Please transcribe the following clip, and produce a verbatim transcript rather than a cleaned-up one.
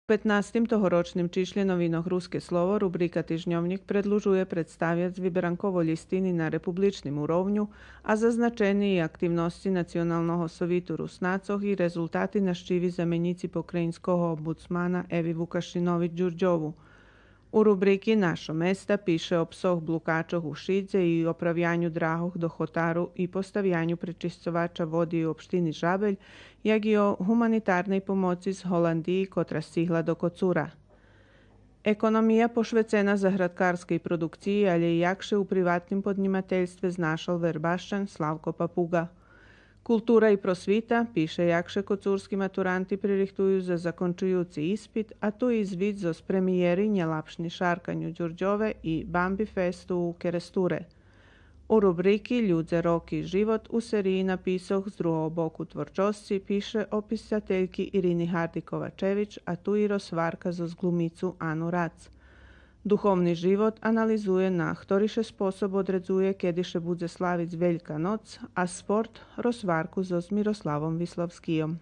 петнастим тогорочним чишлє новинох Руске слово рубрика Тижньовнїк предлужує представяц виберанково лїстини на републичним уровню, а зазначени и активносци Националного совиту Руснацох и резултати нащиви заменїци покраїнского омбудсмана Еви Вукашинович Дюрдьову. У рубрики Нашо места пише о псох блукачох у Шидзе и оправяню драгох до хотару и поставяню пречисцовача води у општини Жабель, як и о гуманитарней помоци з Голандиї котра стигла до Коцура. Економия пошвецена заградкарскей продукциї, алє и як ше у приватним поднїмательстве знашал вербащан Славко Папуґа. Култура и просвита пише як ше коцурски матуранти пририхтую за закончуюци испит, а ту и звит зоз премиєри Нєлапшни шаркань у Дюрдьове и Бамби фесту у Керестуре. У рубрики Людзе, роки, живот у сериї написох з другого боку творчосци пише о писательки Ирини Гарди Ковачевич, а ту и розгварка зоз глумицу Ану Рац. Духовни живот анализує на хтори ше способ одредзує кеди ше будзе славиц Велька ноц, а спорт розгварку зоз Мирославом Виславскийом.